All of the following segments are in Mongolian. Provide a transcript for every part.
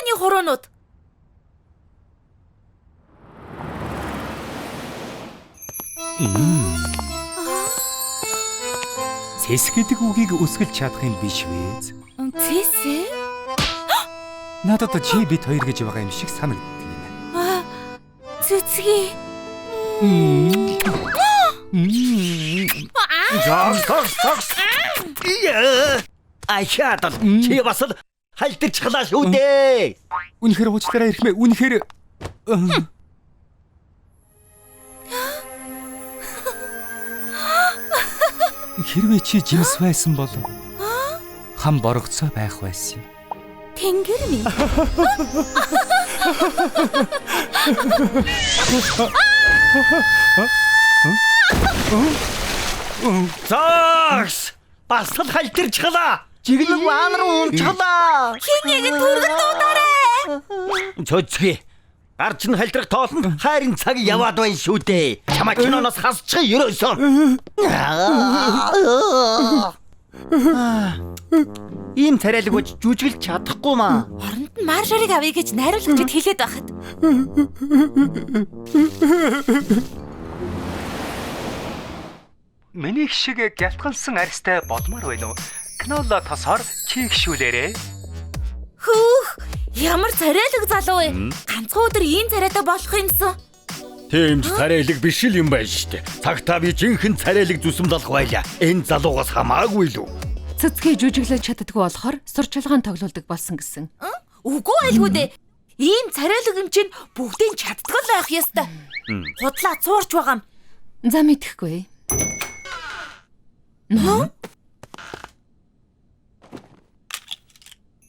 миний хуруунууд. Цэс гэдэг үгийг өсгөлж чадах юм биш үү? Цэс ээ? Надад чи бит хоёр гэж байгаа юм шиг санагддаг юм. Аа, цэцгий. Зогс, зогс, зогс. Яа. Ахиад чи бас л халтарчглаа шүү дээ. Үнэхээр уучлаарай эрхмээ. Үнэхээр хэрвээ чи жимс байсан бол хам боргоцоо байх байсан юм. Тэнгэр минь. Зогс. Бас л халтарчглаа. Жиглэн ваан руу унчглаа. Хин нэгэн түргэн дуудаарай. Цөцгий. Гарч нь халдрах тоолонд хайрын цаг яваад байна шүү дээ. Чамаа киноноос хасчих ерөөсөн. Ийм царайлаг бож жүжиглж чадахгүй маа. Оронд нь маршарыг авъя гэж найруулагчид хэлээд байхад. Миний шиг гялтгалсан арьстай болмоор байна уу? Кнола тосоор чийгшүүлээрэй. Хөөх, ямар царайлаг залуу вэ? Ганцхан өдөр ийм царайтай болох юмсан. Тийм ч царайлаг биш л юм байна шүү дээ. Цагтаа би жинхэнэ царайлаг зүсэм залах байлаа. Энэ залуугаас хамаагүй л үү? Цэцгий жүжиглэж чаддаггүй болохоор сурчлагын тоглуулдаг болсон гэсэн. Үгүй байлгүй дээ. Ийм царайлаг юм чинь бүгдийг чаддаг л байх ёстой. Худлаа цуурч байгаа юм. За мэдэхгүй.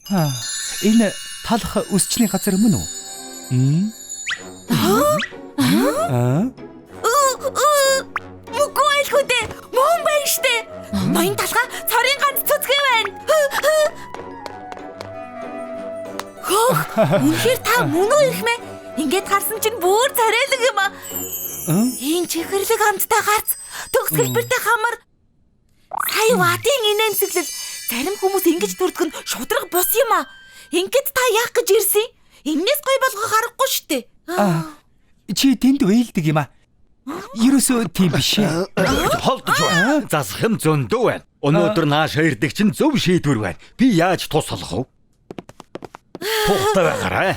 Аа, энэ талах өсчний газар мөн үү? Мм. Аа. Үгүй байлгүй дээ. Мөн байна штэ. Ноён талгаа цорын ганц цэцгий байна. Хөөх, үнэхээр та мөн үү ирхмээ? Ингээд харсан чинь бүр царайлаг юм аа. Энэ чихэрлэг амттай гарц, төгс хэлбэртэй хамар. Сая вадын инээмсэглэл. Зарим хүмүүс ингэж төрдөг нь шудраг бус юм аа. Ингээд та яах гэж ирсэн? Эннээс гой болгох аргагүй штэ. Аа. Чи тэнд уйлдаг юм аа. Ерөөсөө тийм биш ээ. Холдож байна. Засах юм зөндөө байна. Өнөөдөр нааш ирдэг чинь зөв шийдвэр байна. Би яаж тусалах вэ? Тухтай байгаарай.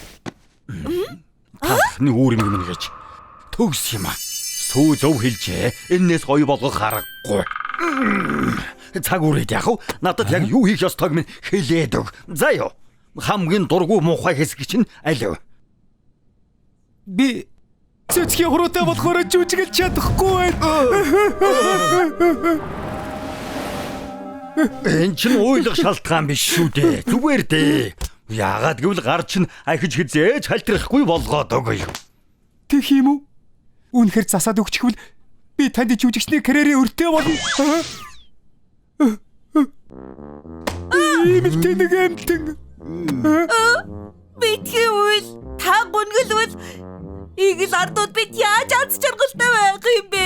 Талхны үүр юм минь гэж. Төгс юм аа. Сүү зөв хэлжээ. Эннээс гоё болгох аргагүй. Цаг үрээд яах вэ? Надад яг юу хийх ёстойг минь хэлээд өг. За юу. Хамгийн дургүй муухай хэсэг чинь аль вэ? Би цэцгийн хуруутай болохоор жүжиглж чадахгүй байна. Энэ чинь уйлах шалтгаан биш шүү дээ. Зүгээр дээ. Яагаад гэвэл гар чинь ахиж хизээж халтрахгүй болгоод өгье. Тэгэх юм уу? Үнэхээр засаад өгчихвөл би танд жүжигчний карьерийн өртөө болно. Ийм л тэнэг амтан. Битгий үйл, та гүнгэлвэл игэл ардууд бид яаж аз жаргалтай байх юм бэ?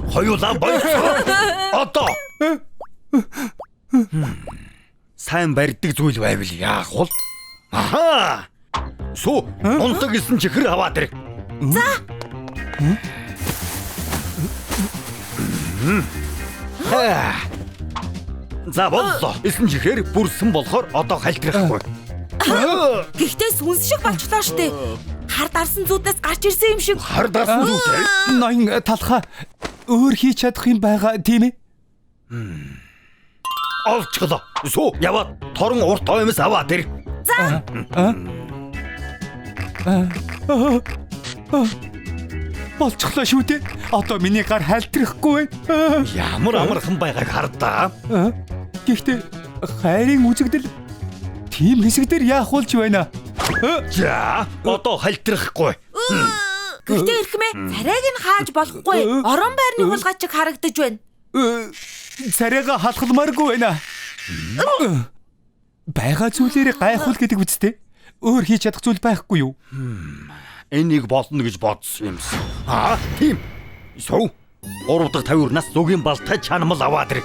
Хоёулаа болцоо. Одоо. Сайн барьдаг зүйл байвал яах вэ? Аха. Сүү, унтаг гэсэн чихэр аваад ир. За. За боллоо. Эсэн чихээр бүрсэн болохоор одоо халтрахгүй. Гэхдээ сүнс шиг болчлоо штэ. Хар дарсан зүуднээс гарч ирсэн юм шиг. Хар дарсан зүйтэй. Ноён талхаа өөр хийж чадах юм байгаа тийм ээ? Олчихлоо. Сүү, яваад торон урт оймс аваад ир. За. Болчихлоо шүү дээ. Одоо миний гар халтрахгүй байна. Ямар амархан байгааг хардаа. Гэхдээ хайрын үзэгдэл тийм хэсэг дээр яах болж байна? За, одоо халтрахгүй. Гэхдээ эрхмээ царайг нь хааж болохгүй. Орон байрны хулгайч харагдаж байна. Царайгаа халахмааргүй байна. Байгаа зүйлээрээ гайхуул гэдэг үсттэй. Өөр хийж чадах зүйл байхгүй юу? Энийг болно гэж бодсон юмсан. Аа, тийм. Суу. 3 дахь тавиурнаас зүгийн балтай чанмал аваад ир.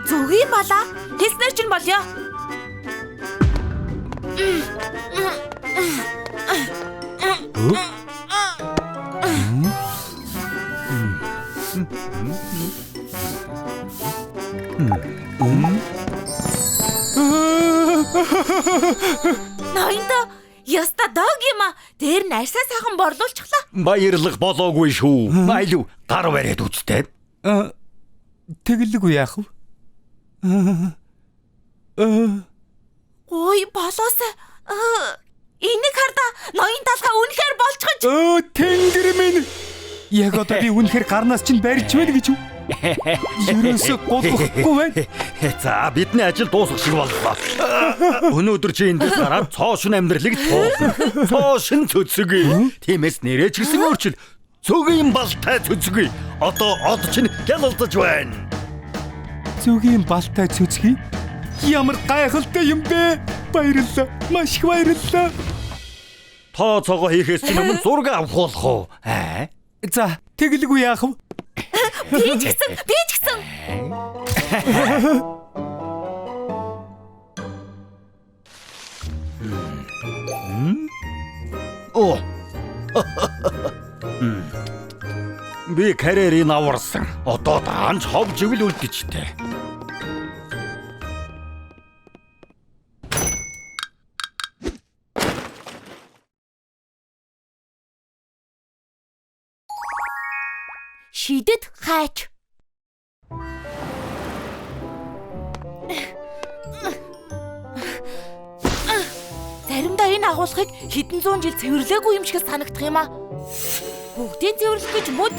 Зүгийн балаа? Хэлснээр чинь болёо. Ноёнто яста дог юм а. Тэр нь арьсаа сайхан борлуулчихлаа. Баярлах болоогүй шүү. Айлв гар бариад үзтээ. Тэгэлгүй яах вэ? Гой болоосай. Энийг хардаа ноён талхаа үнэхээр болчихож. Тэнгэр минь. Яг одоо би үнэхээр гарнаас чинь барьж байна гэж үү? Ерөөсөө гулгахгүй байна. За, бидний ажил дуусах шиг боллоо. Өнөөдөр чи эндээс гараад цоо шин амьдралыг туулна. Цоо шин цөцгөе. Тиймээс нэрээ ч гэсэн өөрчил. Цөгийн балтай цөцгөе. Одоо од чинь гялалзаж байна. Цөгийн балтай цөцгөе. Ямар гайхалтай юм бэ? Баярлалаа. Маш их баярлалаа. Тооцоогоо хийхээс чинь өмнө зураг авах болох уу? Аа? За, тэгэлгүй яах вэ? Би ч гэсэн, би ч гэсэн. Оо. Би карьерийг аварсан. Одоо даанч хов живэл үлдчихтэй. Шидэд хайч. Заримдаа энэ агуулгыг хэдэн зуун жил цэвэрлээгүй юм шиг санагдах юм а. Бүгдийг цэвэрлэх гэж мөд.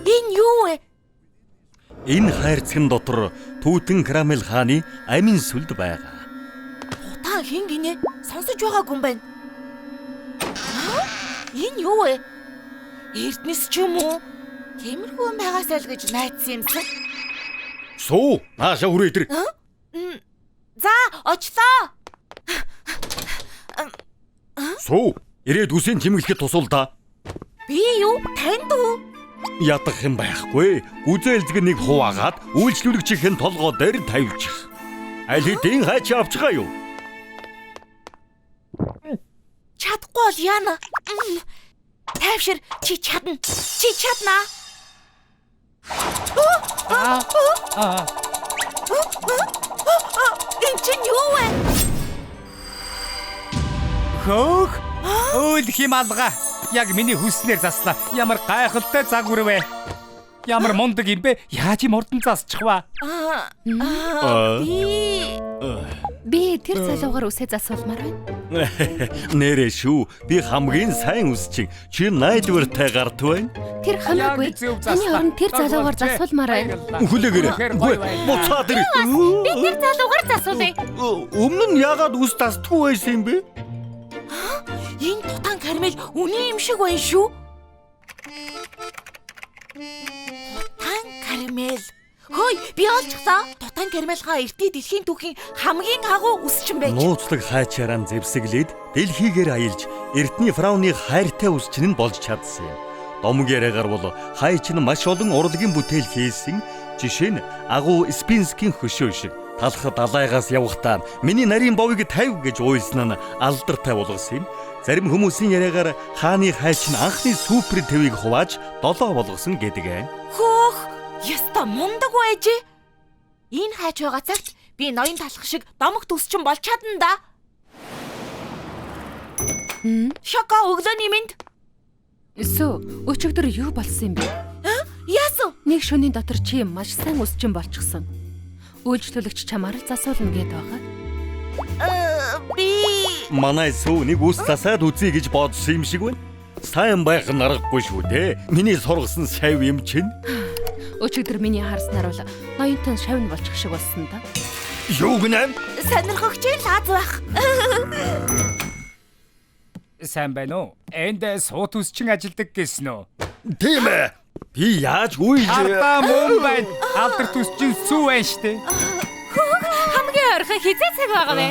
Энэ юу вэ? Энэ хайрцагын дотор Түүтэн Карамел хааны амин сүлд байгаа. Тутаан хэн гинэ? Сонсож байгаагүй юм байна. Энэ юу вэ? Эрдэнэс ч юм уу? Тиймэрхүү юм байгаасай л гэж найдсан юмсан. Суу, нааша хүрээ идэр. За, очлоо. Суу, ирээд үсийн чимэглэхэд тусуул да. Би юу? Танд уу? Ядах юм байхгүй. Гүзээлзэг нэг хуваагаад үйлчлүүлэгчийн толгой дээр тавьчих. Аль хэдийн хайч авчихаа юу? Чадахгүй бол яана. Тайвшир, чи чадна. Чи чадна. Энэ чинь юу вэ? Хөөх. Өөл хим алга. Яг миний хүснээр заслаа. Ямар гайхалтай загвар вэ? Ямар мундаг юм бэ? Яаж юм хурдан засчих вэ? Би тэр залуугаар үсээ засуулмаар байна. Нэрээ шүү. Би хамгийн сайн үсчин. Чи найдвартай гарт байна. Тэр хамаагүй. Таны оронд тэр залуугаар засуулмаар байна. Хүлээгээрэй. Буцаад ир. Би тэр залуугаар засуулъя. Өмнө нь яагаад үс тасдгүй байсан юм бэ? Энэ Тутан Карамел үнэн юм шиг байна шүү. Тутан Карамел. Хөөе, би олчихлоо. Тутан Карамел хаан эртний дэлхийн түүхийн хамгийн агуу үсчин байж. Нууцлаг хайчаараа зэвсэглээд дэлхийгээр аялж эртний фараоны хайртай үсчин нь болж чадсан юм. Домог яриагаар бол хайч нь маш олон урлагийн бүтээл хийсэн. Жишээ нь агуу Спинскийн хөшөө шиг. Талх далайгаас явахдаа миний нарийн бовыг 50 гэж уйлсан нь алдартай болгосон юм. Зарим хүмүүсийн яриагаар хааны хайч нь анхны супер твийг хувааж долоо болгосон гэдэг ээ. Хөөх, яста мундаг байжээ. Энэ хайч байгаа цагт би ноён талах шиг домогт өсчин болж чадна да. Шоко өглөөний мэнд. Сүү, өчигдөр юу болсон юм бэ? Яасан? Нэг шөнийн дотор чи маш сайн өсчин болчихсон. Үйлчлүүлэгч чамаар л засуулна гээд байгаа. Би манай сүү нэг үс засаад үзье гэж бодсон юм шиг байна. Сайн байх нь аргагүй шүү дээ. Миний сургасан шав юм чинь. Өчигдөр миний харснаар бол ноёнтон шавн болчих шиг болсон да. Юу гэнэ? Сонирхогч л аз байх. Сайн байна уу? Энд суут үсчин ажилдаг гэсэн үү? Тийм ээ. Би яаж үйл Ардаа мөн байна. Алдарт үсчин сүү байна штэ. Хамгийн ойрхон хизээ цаг байгаа вэ?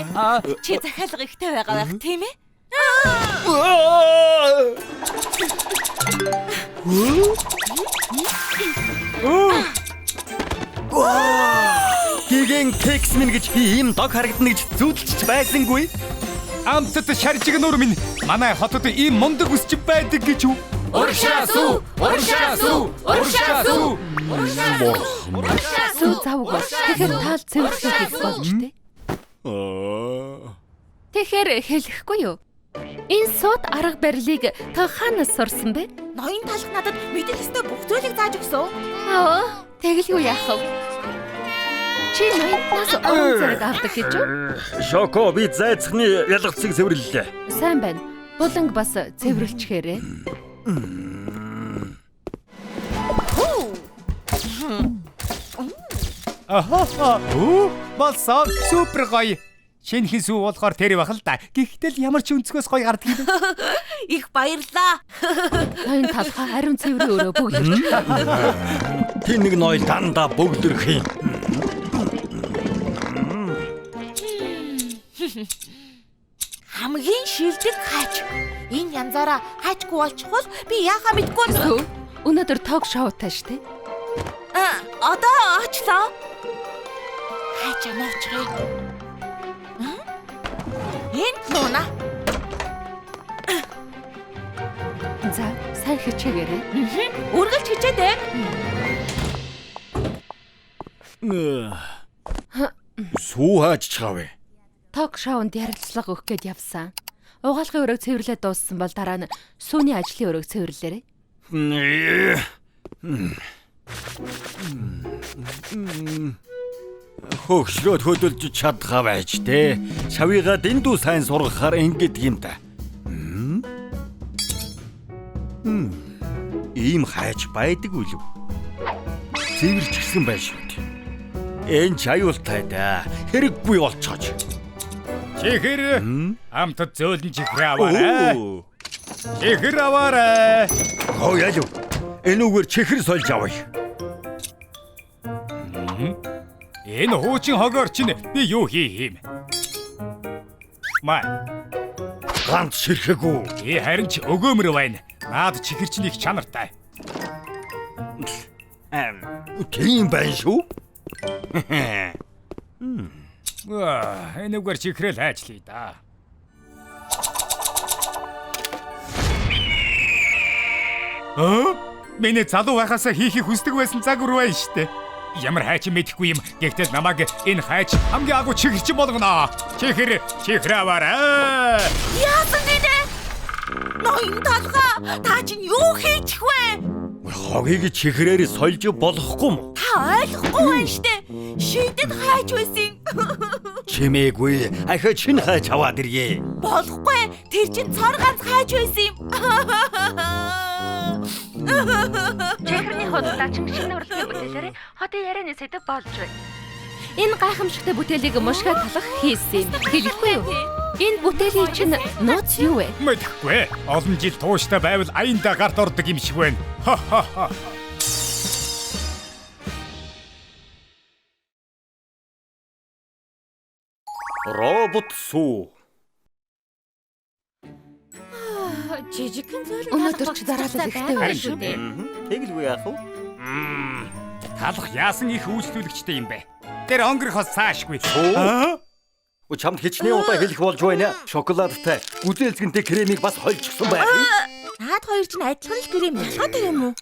Чи захиалга ихтэй байгаа байх тийм ээ? Хэмээн кекс минь гэж би ийм дог харагдана гэж зүүдэлж байсангүй. Амтд шаржиг нуур минь манай хотод ийм мундаг үсч байдаг гэж үү? Урагшаа сүү! Урагшаа сүү! Урагшаа сүү! Сүү завг бол. Тэгэхээр таал цэвэрлэх хийх болж тээ. Тэгэхээр хэлэхгүй юу? Энэ сууд арга барилыг та хаанаас сурсан бэ? Ноён талх надад мэдэх ёстой бүх зүйлийг зааж өгсөн. Аа, тэгэлгүй яах вэ? Чи ноёнтнаас урам зориг авдаг гэж үү? Шоко би зайцхны ялгцыг цэвэрлэлээ. Сайн байна. Буланг бас цэвэрлэчихээрээ. Ахаа. Өө, болсон супер гоё. Шинэхэн сүү болохоор тэр байх л да. Гэхдээ л ямар ч өнцгөөс гоё гардаг юм. Их баярлаа. Ноён талхаа ариун цэврийн өрөө бөглөрч. Тэнэг ноёл дандаа бөглөрөх юм. Хамгийн шилдэг хаач. Энэ янзаараа хаачгүй болчихвол би яахаа мэдгүй. Сүү, өнөөдөр ток шоутай штэ. Одоо очлоо. Хаачаа нуучихъя. Энд нууна. За, сайн хичээгээрэй. Үргэлж хичээдэг. Сүү хааж чаавэ. Ток шоунд ярилцлага өгөх гээд явсан. Угаалгын өрөөг цэвэрлээд дууссан бол дараа нь сүүний ажлын өрөөг цэвэрлээрэй. Хөгшрөөд хөдөлж чадхаа байж тээ. Шавыгаа дэндүү сайн сургахаар ингэдэг юм да. Ийм хайж байдаг үлв. Цэвэрчгсэн байх шүү дээ. Энэ ч аюултай да. Хэрэггүй болцоож. Чихэр амтд зөөлөн чихэр аваарай. Чихэр аваарай. Хоо ялв. Энүүгээр чихэр сольж авъя. Энэ хуучин хогоор чинь би юу хийх юм? Маа, Ганц ширхэгүй. би харин ч өгөөмөр байна. Наад чихэр чинь их чанартай. Тийм байна шүү. Энүүгээр чихрэл хайчлаа да. Өө? Миний залуу байхасаа хийхийг хүсдэг байсан загвар байна штэ. Ямар хайч мэдэхгүй юм. Гэхдээ намайг энэ хайч хамгийн агуу чихэрчин болгоно. Чихэр, чихэр аваарай. Яасан гинэ? Ноён талхаа та чинь юу хийчих вэ? Хогийг чихрээр сольж болохгүй юм. Та ойлгохгүй байна штэ. Шидэд хайж байсан. Чимээгүй. Ахиа чин хайж аваад ирье. Болохгүй. Тэр чинь цор ганц хайж байсан юм. Чихэрний худалдаачин шинэ урлагийн бүтээлээр хотын ярианы сэдэв болж байна. Энэ гайхамшигтай бүтээлийг мушгаа талах хийсэн юм. Хэлэхгүй юу? Энэ бүтээлийн чинь нууц юу вэ? Мэдэхгүй. Олон жил тууштай байвал аяндаа гарт ордог юм шиг байна. Ха-ха-ха. Робот сүү. Жижигхэн зөөлөн Өнөөдөр ч дараалал ихтэй байна шүү дээ. Тэгэлгүй яах вэ? Талах яасан их үйлчлүүлэгчтэй юм бэ? Тэр өнгөрөхөөс цаашгүй. Өө чамд хичнээн удаа хэлэх болж байна. Шоколадтай гүзээлзгэнтэй кремийг бас хольчихсон байх юм. Наад хоёр чинь адилхан л крем ялгаатай юм уу?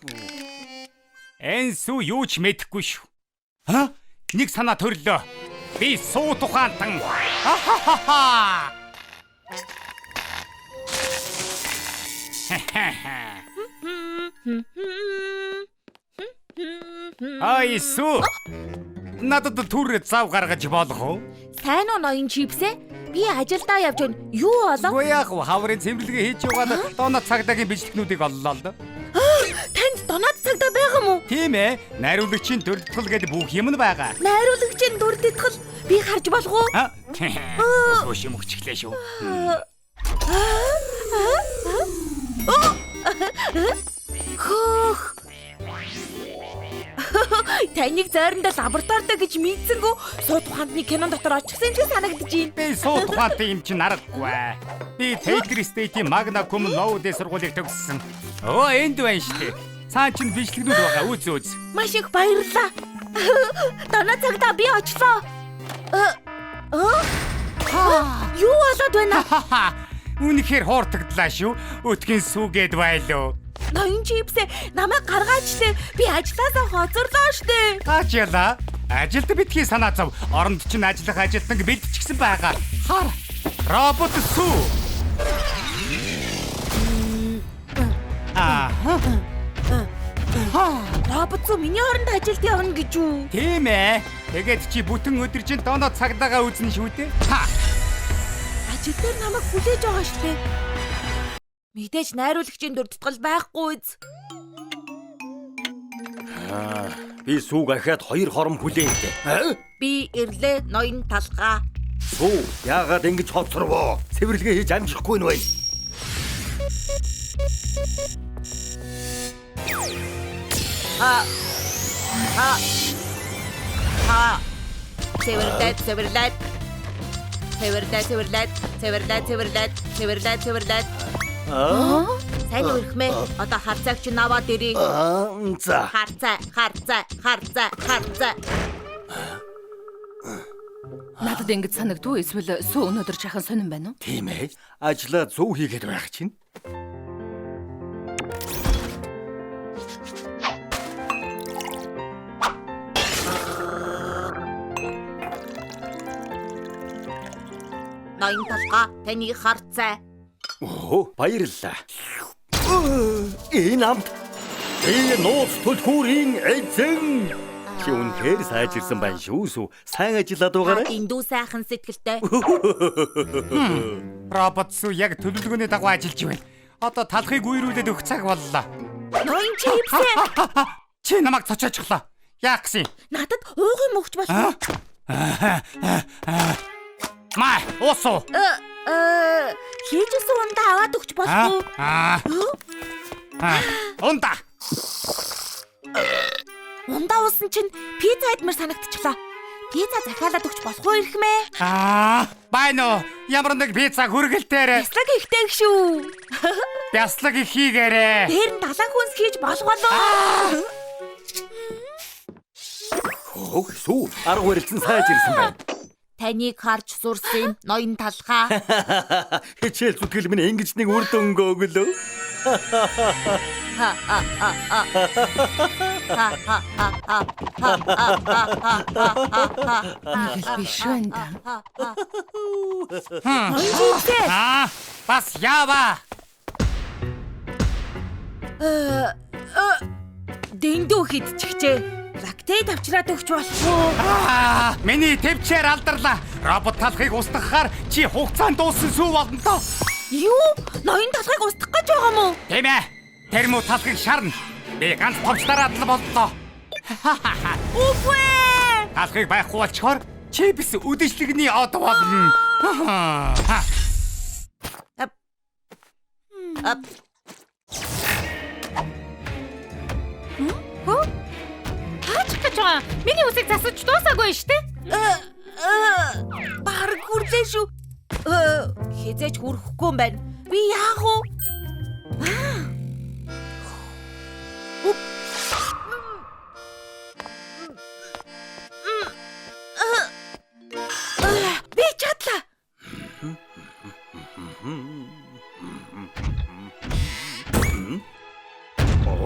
Энэ сүү юу ч мэдэхгүй шүү. Ха? Нэг санаа төрлөө. Би суу тухаантан. Ахахаха. Ай сүү. Надад түр зав гаргаж болох уу? Сайн уу ноён чипсээ? Би ажилдаа явж байна. Юу болов? Үгүй яах вэ? Хаврын цэвэрлэгээ хийж яваад донод цагдаагийн бичлэгнүүдийг оллоо л доо. Танд донод цагдаа байгаа мó? Тийм ээ. Найруулагчийн дурдтал гэдэг бүх юм нь байгаа. Найруулагчийн дурдтал би харж болох уу? Хөөш юм өгчихлээ шүү. Хөөх. Таныг зайрандаа лабораторитой гэж мэдсэнгүү сууд ухаантны кинон дотор очихсан юм шиг санагдаж байна. Би сууд ухаантай юм чинь аргагүй. Би Taylor State-ийн Magna Cum Laude сургуулийг төгссөн. Өө энд байна шүү дээ. Цаан чинь бичлэгнүүд байгаа. Үз үз. Маш их баярлалаа. Доноо цагдаа би очлоо. Юу болоод байна? Үнэхээр хууртагдлаа шүү. Өтгөн сүгээд байлоо. Ноён чипсээ намайг гаргаач лээ. Би ажлаасаа хоцорлоо штэ. Таачаалаа. Ажилд битгий санаа зов. Оронд чинь ажиллах ажилтнаг бэлтчихсэн байгаа. Хар. Робот сүү. Аа. Робот сүү миний оронд ажилд явна гэж үү? Тийм ээ. Тэгээд чи бүтэн өдөр чинь доноо цагдаага үзнэ шүү дээ. Ха. Ажил дээр намайг хүлээж байгаа штэ. Мэдээж найруулагчийн дурдтгал байхгүй биз. Би сүүг ахиад 2 хором хүлээвдэ. Би ирлээ ноён талгаа. Сүү, яагаад ингэж хоцорвоо? Цэвэрлэгээ хийж амжихгүй нь вэ? А. А. А. Цэвэрлээд, цэвэрлээд. Цэвэрлээд, цэвэрлээд, цэвэрлээд, цэвэрлээд, цэвэрлээд, цэвэрлээд. Аа? Сайн өрхмээ. Одоо харцааг чинь аваад ирье. Аа, за. Харцаа, харцаа, харцаа, харцаа. Надад ингэж санагдв уу? Эсвэл сүү өнөөдөр жаахан сонин байна уу? Тийм ээ. Ажлаа зөв хийгээд байх чинь. Ноён талгаа таны харцаа. Оо, баярлалаа. Энэ амт. Би нууц түлхүүрийн эзэн. Чи үнэхээр сайжирсан байна шүү сүү. Сайн ажиллаад байгаарай. Эндүү сайхан сэтгэлтэй. Робот сүү яг төлөвлөгөөний дагуу ажиллаж байна. Одоо талхыг үерүүлээд өгөх цаг боллоо. Ноён чипсээ. Чи намайг цочоочлоо. Яах гэсэн юм? Надад ууг юм өгч болох уу? Маа, уусуу. Хийжсэн ундаа аваад өгч болох уу? Аа. Ундаа. Ундаа уусан чинь пицца идмэр санагдчихлаа. Пицца захиалаад өгч болох уу ирхмээ? Аа, байна уу? Ямар нэг пицца хүргэлтээр. Бяцлаг ихтэй шүү. Бяцлаг их хийгээрэй. Дээр нь далайн хүнс хийж болох болов. Хөөх сүү, арга барилцсан сайжирсан байна. Таныг харж сурсан юм ноён талгаа. Хичээл зүтгэл минь ингэж нэг үр дүнг өглөө. Нэг л биш байна да. Ноён чипсээ. Аа, бас яава. Дэндүү хидчихжээ. Лактей тавчраад өгч болох уу? Аа, миний төвчээр алдарлаа. Робот талхыг устгахаар чи хугацаанд дууссан сүү болно доо. Юу? Ноён талхыг устгах гэж байгаа юм уу? Тийм ээ. Тэр муу талхыг шарна. Би ганц товч дараад л боллоо. Үгүй ээ. Талхыг байхгүй болчхоор чипс үдэшлэгний од болно. Ап. Хөө? Хаачих гэж байгаа. Миний үсийг засаж дуусаагүй шүү дээ. Бараг хүрлээ шүү. Хизээч хүрэхгүй юм байна. Би яах вэ? Би чадлаа.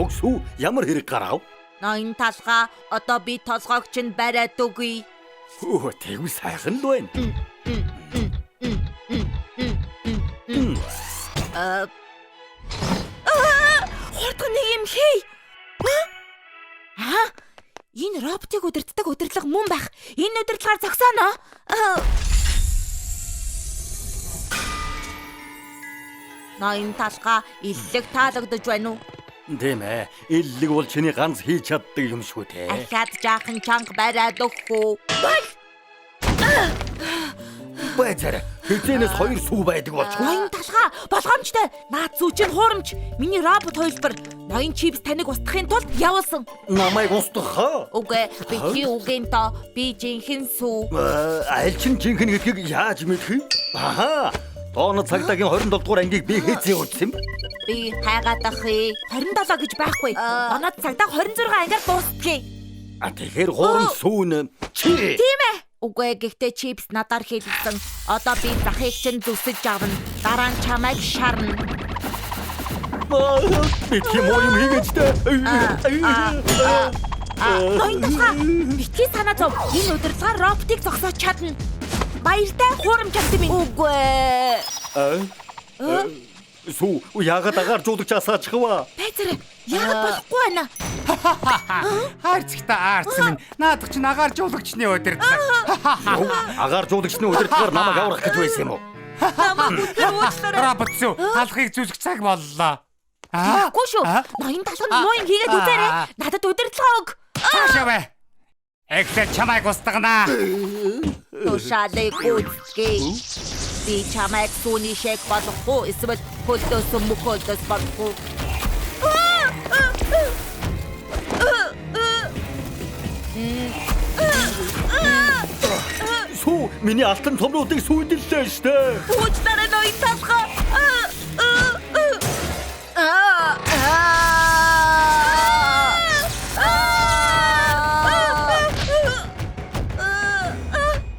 Ог сүү, ямар хэрэг гарав? Ноён талгаа одоо би толгойг чинь бариад өгье. Хөө, тэгвэл сайхан л байна. Хурдан нэг юм хий. Аа? Энэ роботыг удирддаг удирдлага мөн байх. Энэ удирдлагаар зогсооно. Ноён талгаа иллэг таалагдаж байна уу? Тийм ээ. Иллэг бол чиний ганц хийж чаддаг юм шүү дээ. Ахиад жаахан чанга бариад өгөх үү? Бол! Байцаарай. Хизээнээс 2 сүү байдаг болчих. Ноён талгаа болгоомжтой. Наад зүү чинь хуурамч. Миний робот хувилбар ноён чипс таныг устгахын тулд явуулсан. Намайг устгах аа? Үгүй, битгий үгийн тоо. Би жинхэнэ сүү. Аль чинь жинхэнэ гэдгийг яаж мэдэх вэ? Аха. Дооно цагдаагийн 27 дугаар ангийг би хэзээ үзсэн юм? Би хайгаадах ээ. 27 гэж байхгүй. Доноод цагдаа 26 ангиар дуустдгийг. А тэгэхээр хуурамч сүү нь чи. Тийм ээ. Үгүй гэхдээ чипс надаар хийлгсэн. Одоо би захыг чинь зүсэж авна. Дараа нь чамайг шарна. Битгий муу юм хийгээч дээ. Ноён талхаа. Битгий санаа зов. Энэ удирдлагаар роботыг зогсоож чадна. Баяртай хуурамч амт минь. Үгүй. Сүү яагаад агаар жуулагч асаачих вэ? Байцаарай. Яагаад болохгүй байна? Хайрцагтай аарц минь. Наадах чинь агаар жуулагчны удирдлага. Агаар жуулагчны удирдлагаар намайг аврах гэж байсан юм уу? Намайг үнэхээр уучлаарай. Робот сүү талхыг зүсэх цаг боллоо. Тэгэхгүй шүү. Ноён талханд муу юм хийгээд үзээрэй. Надад удирдлага өг. Цаашаа бай. Эхлээд чамайг устгана. Тушаалыг гүйцэтгэе. Би чамайг сүүний шэг болгох уу? Эсвэл хөлдөөс мөхөлдөөс болгох уу? Сүү миний алтан цомруудыг сүйдэрлээ штэ. Уучлаарай ноён талхаа.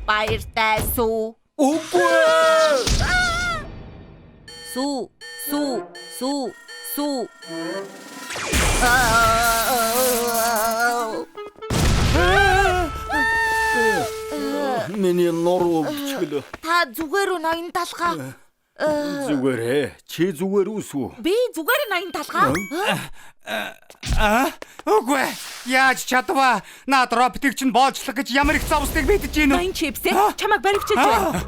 Баяртай сүү. Үгүй. Сүү, сүү, сүү, сүү. Миний нуруу өвдчихлөө. Та зүгээр үү ноён талхаа? Зүгээр ээ. Чи зүгээр үү сүү? Би зүгээр ноён талхаа. Үгүй. Яаж чадваа? Наад роботыг чинь боолчлох гэж ямар их зовсныг мэдэж гин үү? Ноён чипсээ чамайг баривчилж байна.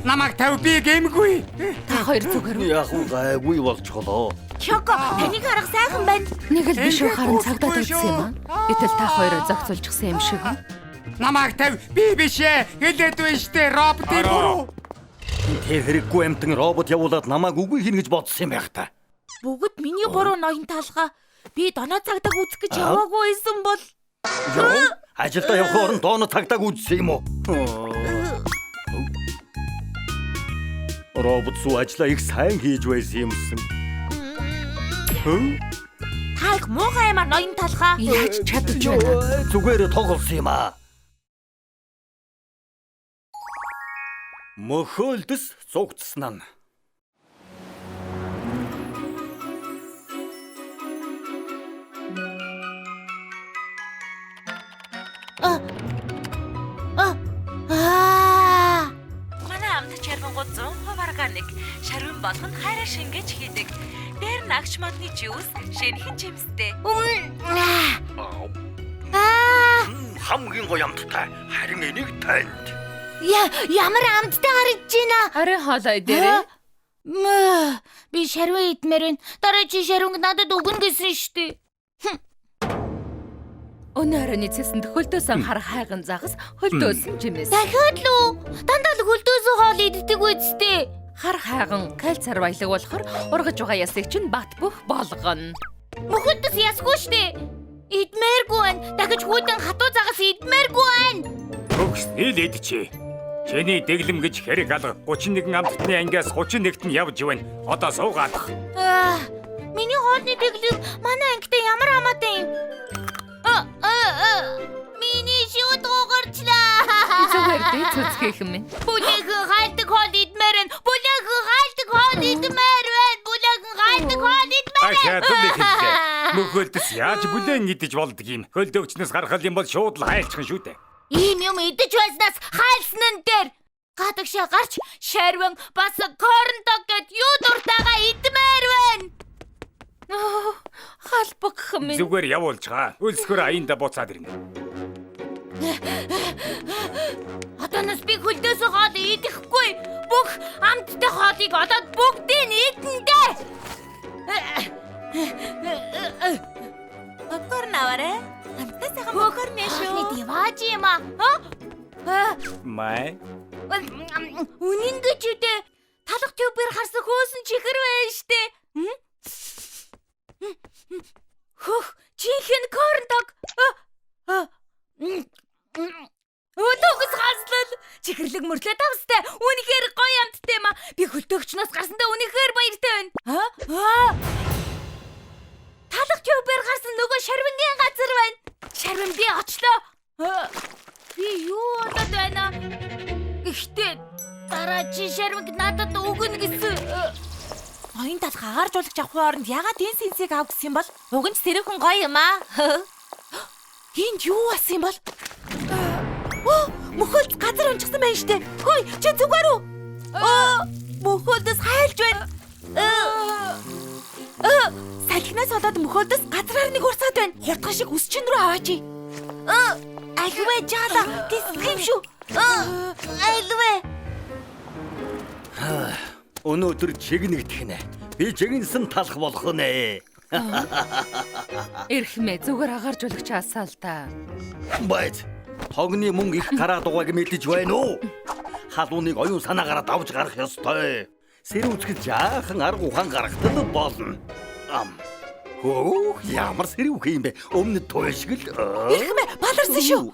Намайг тавь би гэмгүй. Та хоёр зүгээр үү? Яг уу гайгүй болчихлоо. Чоко, таныг харах сайхан байна. Нэг л биш үү харан цагдаад үзсэн юм аа. Гэтэл та хоёр зохицуулчихсан юм шиг. Намайг тавь би биш ээ. Хэлээд байна штэ роботын буруу. Тэр хэрэггүй амтан робот явуулаад намайг үгүй хийнэ гэж бодсон юм байх та. Бүгд миний буруу ноён талхаа. Би доноо цагдаг үзэх гэж яваагүй байсан бол Юу? Ажилдаа явах оронд доноо цагдаг үзсэн юм уу? Робот сүү ажлаа их сайн хийж байсан юмсан. Та их муухай юмар ноён талхаа. Яаж чадаж байна? Зүгээр тоглосон юм аа. Мөхөөлдөс зугтсан нь. Манай амт чарвангууд 100% органик, шарван болгонд хайраа шингээж хийдэг. Дээр нь агч модны жуус, шинэхэн жимстэй. Хамгийн гоё амттай. Харин энийг танд. Ямар амттай харагдаж байна? Харин хоолой дээрээ. Би шарван идмээр байна. Дараа чи шарванг надад өгнө гэсэн шүү дээ. Өнөө оройн цэсэнд хөлдөөсөн хар хайган загас хөлдөөсөн жимээс. Дахиад л үү? Дандаа л хөлдөөсөн хоол иддэг үсттэй. Хар хайган кальцаар баялаг болохоор ургаж байгаа ясыг чинь бат бөх болгоно. Мөхөлдөс ясгүй штэ. Идмээргүй байна. Дахиж хүйтэн хатуу загас идмээргүй байна. Төгс нийлээд чи. Чиний дэглэм гэж хэрэг алга 31 амттны ангиас 31-т нь явж байна. Одоо суугаадах. Миний хоолны дэглэм манай ангитай ямар хамаатай юм? Миний шүүд гугарчлаа. Зүгээр дээ цэцгэх юм. Бүлэхэн хайлтг хоол идмээр байна. Бүлэхэн хайлтг хоол идмээр байна. Бүлэхэн хайлтг хоол идмээр байна. Ахаад л хэллээ. Мөхөлдөс яаж бүлээн идэж болдог юм? Хөлдөөгчнөөс гаргах юм бол шууд л хайлчих шүү дээ. Ийм юм идэж байснаас хайлсан нь дээр гадагшаа гарч шарван бас корн дог гэд юу дуртайгаа идмээр байна. Халбаг минь. Зүгээр явуулчихаа. Өлсгөр аянда буцаад ирнэ. Одооноос би хөлдөөсөн хоол идэхгүй. Бүх амттай хоолыг олоод бүгдийг идэн дээ. Попкорн аваарай. Амттай сайхан попкорн яа шүү. Нэг диваж юм аа. Май. Үнэн гэж үдэ. Талах төвбөр харсан хөөсөн чихэр байна штэ. Хөх, жинхэнэ корн дог. Өдөөгс гаслал. Чихэрлэг мөрлөө тавстай. Үнэхээр гоё амттай юм аа. Би хөлдөөгчнөөс гарсандаа үнэхээр баяртай байна. Талах төвбөр гарсан нөгөө шарвангийн газар байна. Шарван би очлоо. Би юу болоод байна? Гэхдээ дараа чи шармиг надад өгнө гэсэн. Ноён талх агааржуулагч авахын оронд ягаад энэ сэнсийг ав гэсэн юм бол? Уг нь ч сэрүүхэн гоё юм аа. Энд юу асан юм бол? Мөхөлд газар унчихсан байна штэ. Хөөе, чи зүгээр үү? Мөхөлдөс хайлж байна. Салхинаас болоод мөхөлдөс газраар нэг урсаад байна. Хурдхан шиг үсчин рүү аваач. Альвэ жаала, дисэх юм шүү. Альвэ. Өнөөдөр чигнэгдэх нэ. Би жигнсэн талах болох нэ. Эрхмээ зүгээр агааржуулагч асаа л та. Байц. Тогны мөнгө их гараад байгааг мэдэж байна уу? Халууныг оюун санаагаараа давж гарах ёстой. Сэрүүцэхэд жаахан арга ухаан гаргахтал болно. Хөөх, ямар сэрүүх юм бэ? Өмнөд туй шиг л. Эрхмээ баларсан шүү.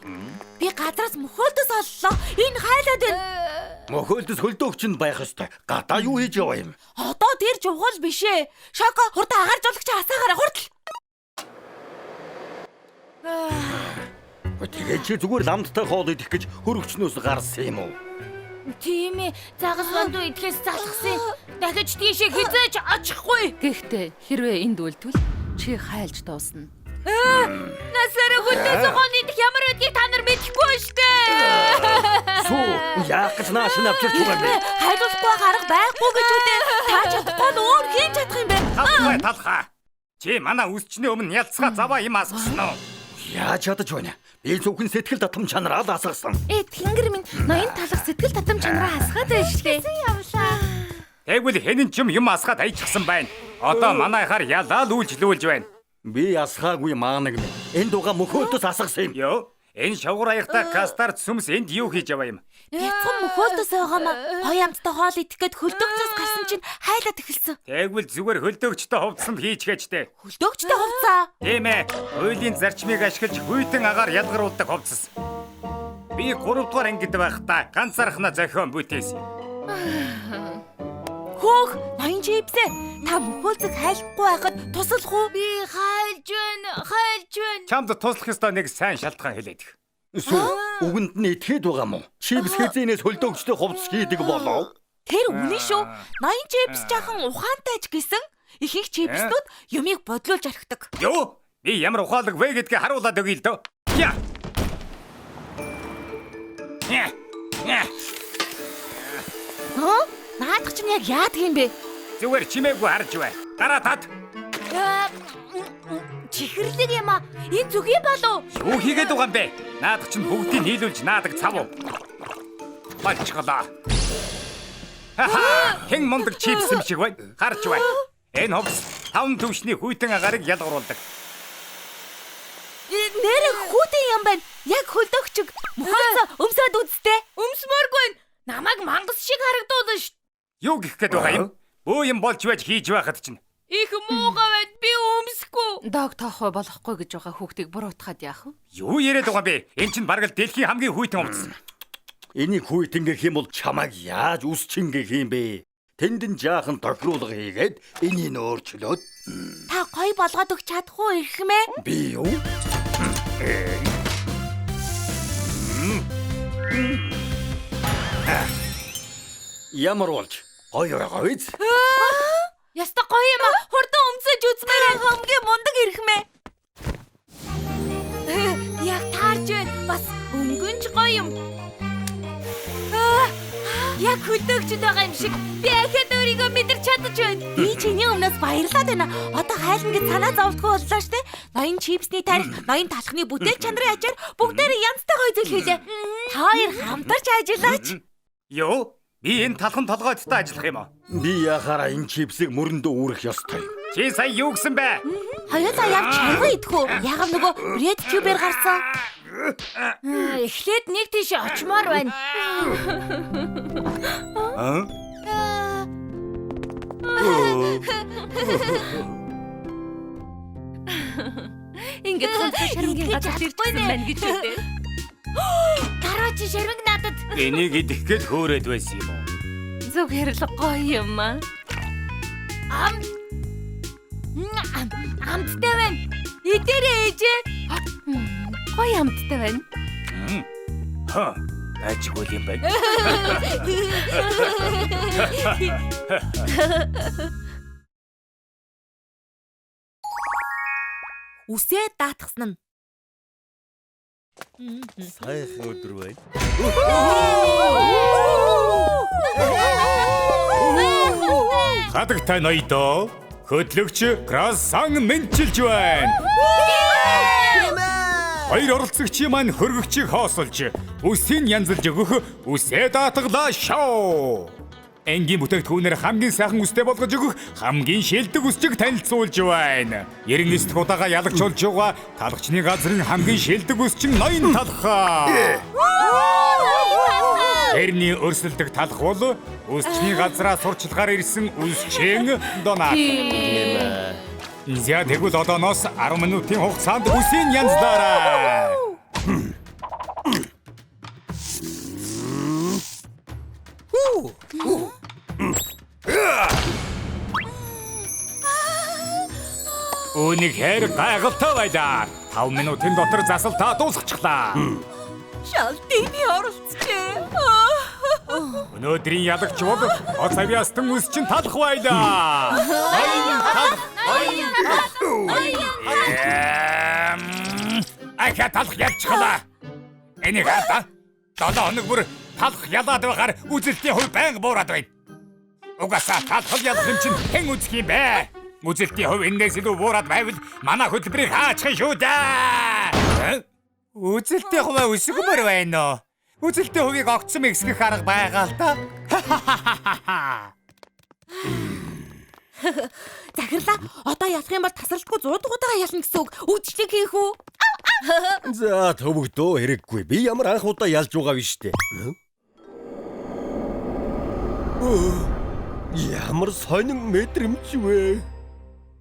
Би газраас мөхөлдөс оллоо. Энэ хайлаад байна. Мөхөлдөс хөлдөөгч нь байх ёстой. Гадаа юу хийж яваа юм? Одоо тэр чухал биш ээ. Шоко хурдан агааржуулагч асаагаараа хурдл. Тэгээд чи зүгээр ламттай хоол идэх гэж хөрөгчнөөс гарсан юм уу? Тийм ээ. Загас бандуу идэхээс залхсан юм. Дахиж тийшээ хизээж очихгүй. Гэхдээ хэрвээ энд үлдвэл чи хайлж дуусна. Насаараа хөлдөөс хоол идэх ямар байдгийг та нар мэдэхгүй шүү дээ. Сүү, яах гэж нааш нь авчирч байгаа юм бэ? Хайлуулахгүй арга байхгүй гэж үү? Та чадахгүй нь өөр хэн чадах юм бэ? Талхай талхаа. Чи манай үсчний өмнө ялцгаа заваа юм асгасан уу? Яаж чадаж байна? Би зөвхөн сэтгэл татам чанараа л асгасан. Тэнгэр минь ноён талах сэтгэл татам чанараа асгаад байна шүү дээ. Явлаа. Тэгвэл хэн ч юм асгаад хайчихсан байна. Одоо манайхаар ялаал үйлчлүүлж байна. Би асгаагүй маанаг минь. Энд уга мөхөлдөс асгасан юм. Йоо, энэ шавгар аягтай кастард сүмс энд юу хийж яваа юм? Бяцхан мөхөлдөс байгаа маа. Гоё амттай хоол идэх гээд хөлдөөгчөөс гарсан чинь хайлаад эхэлсэн. Тэгвэл зүгээр хөлдөөгчтэй хувцсанд хийчихээчтэй. Хөлдөөгчтэй хувцаа. Тийм ээ. Хуулийн зарчмыг ашиглаж хүйтэн агаар ялгаруулдаг хувцас. Би 3 дугаар ангид байхдаа ганцаархнаа зохион бүтээсэн. Хөөх, ноён чипсээ. Та мөхөлцөг хайлахгүй байхад туслах уу? Би хайлж байна, хайлж байна. Чамд туслах ёстой нэг сайн шалтгаан хэлээд. Сүү, үгэнд нь итгээд байгаа мó? Чипс хэзээнээс хөлдөөгчтэй хувцас хийдэг болов? Тэр үнэн шүү. Ноён чипс жаахан ухаантай ч гэсэн ихэнх чипснүүд юмыг бодлуулж орхидог. Юу? Би ямар ухаалаг вэ гэдгийг харуулад өгье л дөө. Я. Хөө? Наадах чинь яг яадаг юм бэ? Зүгээр чимээгүй харж бай. Дараа тат. Чихэрлэг юм аа. Энэ зүг юм болов? Юу хийгээд байгаа юм бэ? Наадах чинь бүгдийг нийлүүлж наадаг цав уу? Болчихлоо. Хаха! Хэн мундаг чипс юм шиг байна. Харж бай. Энэ хувцас таван түвшний хүйтэн агаарыг ялгаруулдаг. Нэрэ хүйтэн юм байна. Яг хөлдөөгчөг. Мөхөлцөө өмсөөд үзтээ. Өмсмөөргүй. Намайг мангас шиг харагдуулна шүү. Юу гэх гээд байгаа юм? Бөө юм болж байж хийж байхад чинь. Их муугаа байна. Би өмсөхгүй. Дог тоохоо болохгүй гэж байгаа хүүхдийг буруутгаад яах вэ? Юу яриад байгаа юм бэ? Энэ чинь бараг л дэлхийн хамгийн хүйтэн хувцас. Энийг хүйтэн гэх юм бол чамайг яаж үсчин гэх юм бэ? Тэнд нь жаахан тохируулга хийгээд энийг өөрчлөөд. Та гоё болгоод өгч чадах уу эрхмээ? Би юу? Ямар болж гоё байгаа биз? Яста гоё юм аа. Хурдан өмсөж үзмээр хамгийн мундаг эрхмээ. Яг таарч байна. Бас өнгөн ч гоё юм. Яг хөлдөөгчд байгаа юм шиг. Би ахад өөрийгөө мэдэрч чадаж байна. Би чиний өмнөөс баярлаад байна. Одоо хайлна гэж санаа зовлтгүй боллоо штэ. Ноён чипсний тарих, ноён талхны бүтээл чанарын ачаар бүгдээрээ янзтай гоё зүйл хийлээ. Та хоёр хамтарч ажиллаач. Юу? Би энэ талхан толгойдтой ажиллах юм уу? Би яхаараа энэ чипсийг мөрөндөө үүрэх ёстой. Чи сая юу гэсэн бэ? Хоёулаа явж шаргуу идэх үү? Яагав нөгөө бред тюбер гарсан. Эхлээд нэг тийш очимоор байна. Аа? Ингээд хамтдаа шармгийн газар ирсэн байна гэж үү? Дараа чи шармиг надад. Энийг идэх гээд хөөрөөд байсан юм уу? Зүгээр л гоё юм аа. Амттай байна. Идээрэй ээжээ. Гоё амттай байна. Ажиггүй юм байна. Үсээ даатгсан нь. Сайхан өдөр байна. Хадагтай ноёдоо хөдлөгч Красан мэнчилж байна. Хоёр оролцогчийн маань хөргөгчийг хоосолж, үсийг янзалж өгөх үсээ даатгалаа шоу. Энгийн бүтээгдэхүүнээр хамгийн сайхан үстэй болгож өгөх хамгийн шилдэг үсчиг танилцуулж байна. 99 дахь удаага ялагч болж байгаа талгчны газрын хамгийн шилдэг үсчин ноён талхаа. Тэрний өрсөлдөх талх бол үсчний газраа сурчлагаар ирсэн үсчин Донат. За тэгвэл одооноос 10 минутын хугацаанд үсийн янзлаарай. Үнэхээр гайхалтай байлаа. 5 минутын дотор засалтаа дуусгачихлаа. Шалтын оролцжээ. Өнөөдрийн ялагч бол Гоц авьяастан үсчин талх байлаа. Ноён талх, ноён талх. Ахаа талх ялчихлаа. Энийг хаа. 7 хоног бүр талх ялаад байгаар үзэлтийн хувь байнга буураад байна. Угаасаа талх ялах юм чинь хэн үзэх юм бэ? Үзэлтийн хувь энэс илүү буураад байвал манай хөтөлбөрийг хаачих шүү дээ. Үзэлтийн хувь өсгөмөр байна уу? Үзэлтийн хувийг огцом ихсгэх арга байгаа л да. Захирлаа одоо ялах юм бол тасралтгүй 100 удаага ялна гэсэн үг. Үдшилэг хийх үү? За төвөгдөө хэрэггүй. Би ямар анх удаа ялж байгаа биш үү? Ямар сонин мэдрэмж вэ?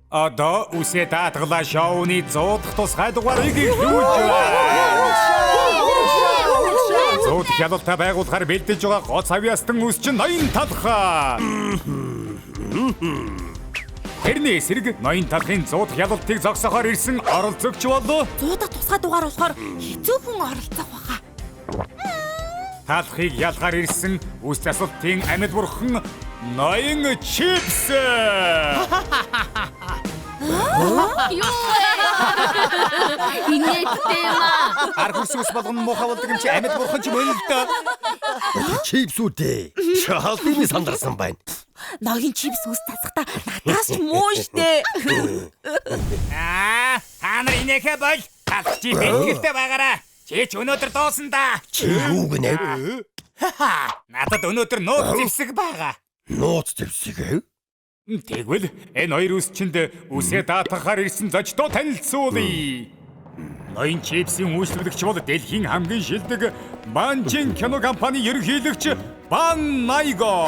Одоо үсээ даатгалаа шоуны 100 дахь тусгай дугаарыг эхлүүлж байна. 100 дахь ялалтаа байгуулахаар бэлдэж байгаа Гоц авьяастан үсчин ноён талхаа. Тэрний эсрэг ноён талхын 100 дахь ялалтыг зогсоохоор ирсэн оролцогч бол 100 дахь тусгай дугаар болохоор хэцүү хүн оролцох баха. Талхыг ялахаар ирсэн үс засалтын амьд бурхан ноён Чипс. Юу вэ? Инээдтэй юм аа. Ар хөрс ус болгоно муухай болдог юм чи амьд бурхан ч мөн л дөө. Чипс үү? Шалдины сандарсан байна. Ноён чипс ус засахдаа надаас ч муу штэ. Аа, та нар инээхэ бол талх чи бэлтгэлтэй байгаарай. Чи ч өнөөдөр дуусан да. Чи юу гинэ? Надад өнөөдөр нууц зэвсэг байгаа. Нууц зэвсэг ээ? Тэгвэл энэ хоёр үсчинд үсээ даатгахаар ирсэн зочдоо танилцуулъя. Ноён чипсийн үйлчлүүлэгч бол дэлхийн хамгийн шилдэг Банжин кино компани ерөнхийлөгч Бан Найго.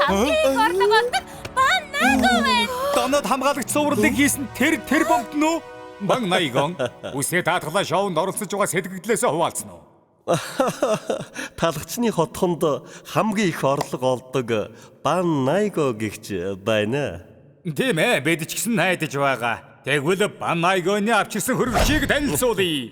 Хамгийн их орлого олдог Бан Найго байна. Донод хамгаалагч цувралыг хийсэн тэр бомт нөө? Бан Найгон үсээ даатгалаа шоунд оролцож байгаа сэтгэгдлээсээ хуваалцсан уу? Талгачны хотхонд хамгийн их орлого олдог Бан Найго гэгч байна. Тийм ээ, бид ч гэсэн найдаж байгаа. Тэгвэл Бан Найгоны авчирсан хөргөгчийг танилцуулъя.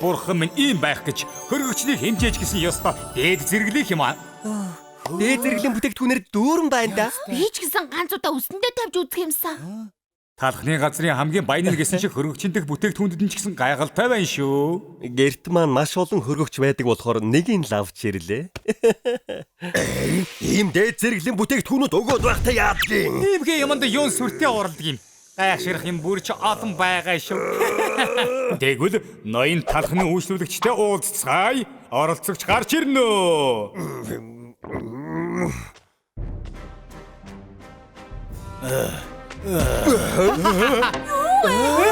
Бурхан минь ийм байх гэж хөргөгчнийг хэмжээж гисэн ёстой дээд зэрэглэх юм аа. Дээд зэрэглэлийн бүтээгдэхүүнээр дүүрэн байна да. Би ч гэсэн ганц удаа үсэндээ тавьж үзэх юмсан. Талхны газрын хамгийн баян нь гэсэн шиг хөргөгчин дэх бүтээгдэхүүндэд нь ч гэсэн гайхалтай байна шүү. Гэрт маань маш олон хөргөгч байдаг болохоор нэг нь лавч ирлээ. Ийм дээд зэрэглэлийн бүтээгдэхүүнүүд өгөөд байхдаа яадгийн. Иймхээ юмд юун сүртэй уралдаг юм. Гайхширх юм бүр ч олон байгаа шүү. Тэгвэл ноён талхны үйлчлүүлэгчтэй уулзцгаая. Оролцогч гарч ирнэ үү?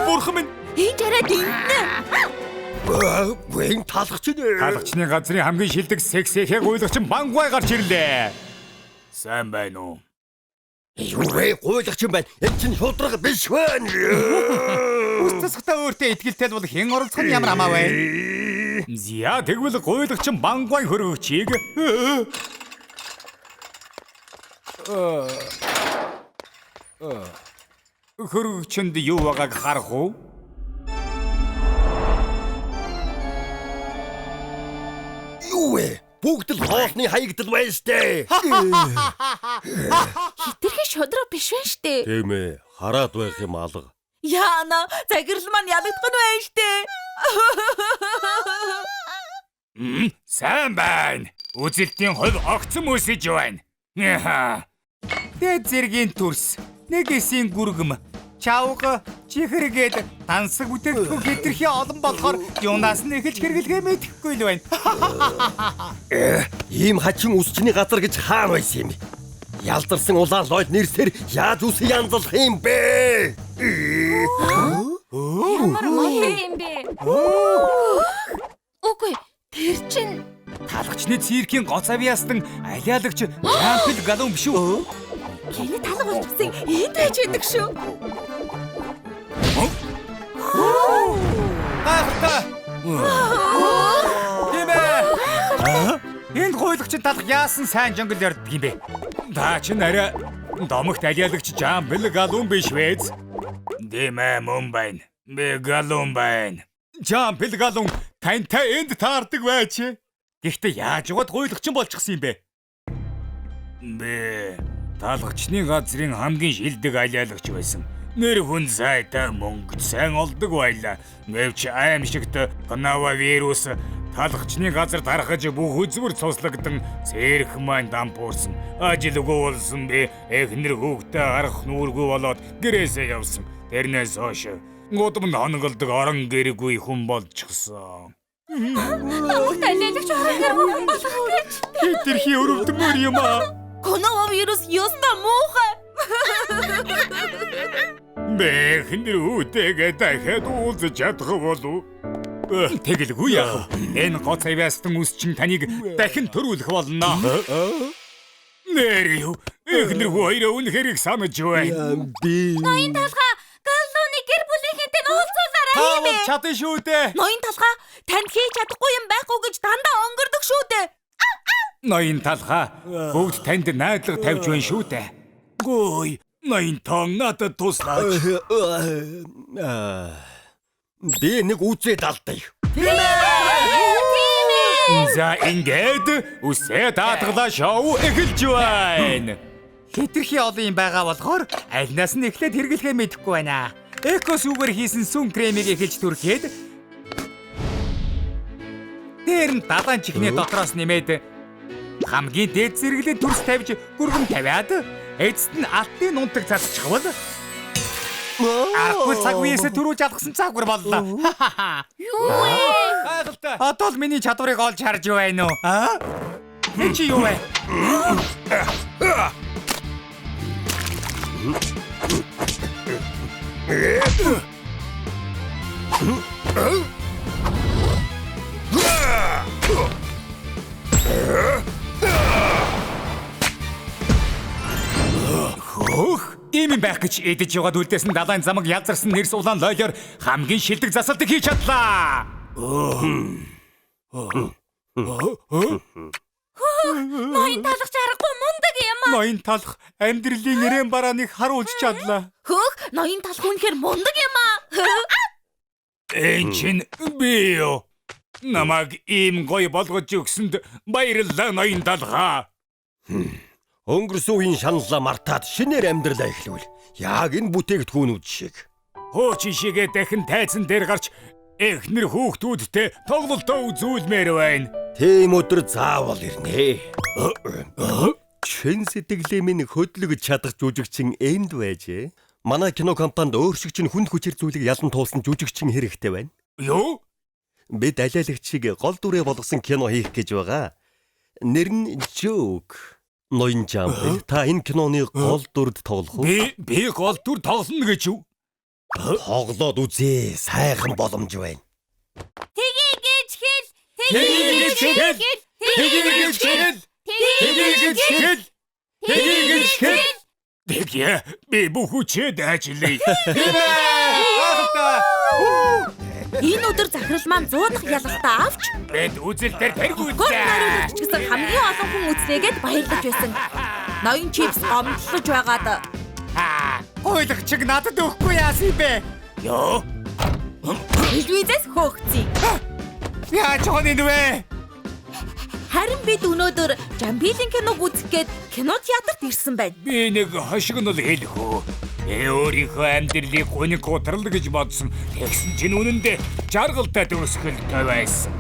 Бурхан минь! Энэ арай дэнтнэ. Энэ талхч нэ. Талхчны газрын хамгийн шилдэг сексэхээ гуйлагч Бангуай гарч ирлээ. Сайн байна уу? Юу вэ? Гуйлагч юм байна. Энэ чинь шудраг биш байна. Үс засахтаа өөртөө итгэлтэй бол хэн оролцох нь ямар хамаа вэ? За тэгвэл гуйлагч Бангуай хөргөгчийг Хөргөгчөнд юу байгааг харах уу? Юу вэ? Бүгд л хоолны хаягдал байна штэ. Хитрхи шудраг биш байна штэ. Тийм ээ, хараад байх юм алга. Яана, загирал маань ялагдах нь байна штэ. Сайн байна. Үзэлтийн хувь огцом өсөж байна. Дээд зэргийн төрс, нэг эсийн гүргэм, чавга, чихэргээд тансаг бүтээгдэхүүн хэтэрхий олон болохоор юунаас нь эхэлж хэрэглэхээ мэдэхгүй л байна. Ийм хачин үсчний газар гэж хаана байсан юм бэ? Ялдарсан улаан лойл нэрсээр яаж ус янзлах юм бэ? Ямар мундаг юм бэ? Үгүй, тэр чинь талгачны циркийн гоц авьяастан алиалагч Жампил Галун биш үү? Гинэ талга болчихсон энд байж байдаг шүү. Гайхалтай. Тийм ээ. Энд гуйлагчин талх яасан сайн жонгол ярддаг юм бэ? Та чинь арай домогт алиалагч Жампил Галун биш вэ? Тийм ээ, мөн байна. Би Галун байна. Жампил Галун тантай энд таардаг байж. Гэхдээ яаж яваад гуйлагчин болчихсон юм бэ? Би талгачны газрын хамгийн шилдэг алиалагч байсан. Нэр хүн сайтай мөнгө сайн олдог байлаа. Гэвч аимшигт коронавирус талгачны газар тархаж бүх үзмэр цуслагдан цэрх маань дампуурсан. Ажилгүй болсон би эхнэр хүүхдээ харах нүүргүй болоод гэрээсээ явсан. Тэрнээс хойш гудамд хонголдог орон гэргүй хүн болчихсон. Домогт алиалагч орон гэргүй хүн болох гэж. Хэтэрхий өрөвдмөр юм аа. Коронавирус ёстой муухай. Би эхнэр хүүтэйгээ дахиад уулзаж чадах болов уу? Тэгэлгүй яах вэ? Энэ гоц авьяастан үс чинь таныг дахин төрүүлэх болно. Нэр юу? Эхнэр хүү хоёроо үнэхээр их санаж байна. Ноён талгаа Галлууны гэр бүлийнхэнтэй уулзуулаарай. Та бол чадна шүү дээ. Ноён талгаа танд хийж чадахгүй юм байхгүй гэж дандаа өнгөрдөг шүү дээ. Ноён талгаа бүгд танд найдлага тавьж байна шүү дээ. Гой, ноён тон надад туслаач. Би нэг үзээд алдъя. За ингээд үсээ даатгалаа шоу эхэлж байна. Хэтэрхий олон юм байгаа болохоор альнаас нь эхлээд хэрэглэхээ мэдэхгүй байна. Эко сүүгээр хийсэн сүн кремийг эхэлж түрхэд дээр нь далайн чихний дотроос нэмээд хамгийн дээд зэрэглэн төрс тавьж гүргэм тавиад эцэст нь алтын нунтаг цацчихвал аргагүй цаг үеэсээ төрүүлж алгасан цаагвар боллоо. Юу вэ? Гайхалтай. Одоо л миний чадварыг олж харж байна уу? Аа? Энэ чи юу вэ? Хөөх, ийм юм байх гэж эдэж яваад үлдээсэн далайн замаг ялзарсан нэрс улаан лойлоор хамгийн шилдэг засалтыг хийж чадлаа. Ноён талах аргагүй мундаг юм аа. Ноён талах амьдралын нэрэн барааныг харуулж чадлаа. Хөөх, ноён талах үнэхээр мундаг юм аа. Энэ чинь би юу? Намайг ийм гоё болгож өгсөнд баярлалаа ноён талхаа. Өнгөрсөн үеийн шаналлаа мартаад шинээр амьдралаа эхлүүл. Яг энэ бүтээгдэхүүнүүд шиг. Хуучин шигээ дахин тайзан дээр гарч эхнэр хүүхдүүдтэй тоглолтоо үзүүлмээр байна. Тийм өдөр заавал ирнэ. Чин сэтгэлээ минь хөдлөгж чадах жүжигчин энд байжээ. Манай кино компанид өөр шиг чинь хүнд хүчээр зүйлийг ялан туулсан жүжигчин хэрэгтэй байна. Юу? Бид алиалагчийг гол дүрээ болгосон кино хийх гэж байгаа. Нэр нь Joke. Ноён Жампил, та энэ киноны гол дүрд тоглох уу? Би гол дүр тоглоно гэж юу? Тоглоод үзье. Сайхан боломж байна. Тгий гэж хэл. Тгий гэж хэл. Тгий гэж хэл. Тгий гэж хэл. Тгий гэж хэл. Тэгье, би бүх хүчээ дайчлаа. Энэ өдөр захирал маань 100 дахь ялалтаа авч бид үзэл дээр тэргүүллээ. Гол найруулагч гэсэн хамгийн олон хүн үзлээгээд баярлаж байсан. Ноён чипс гомдлож байгаад Гуйлагчиг надад өгөхгүй яасан юм бэ? Ёо. Телевизээс хөөгцөе. Яаж байгаа юм вэ? Харин бид өнөөдөр Жамбилийн киног үзэх гээд кино театрт ирсэн байна. Би нэг хошигнол хэлэх үү? Би өөрийнхөө амьдралыг гуниг гутрал гэж бодсон. Тэгсэн чинь үнэндээ жаргалтай төгсгөлтэй байсан.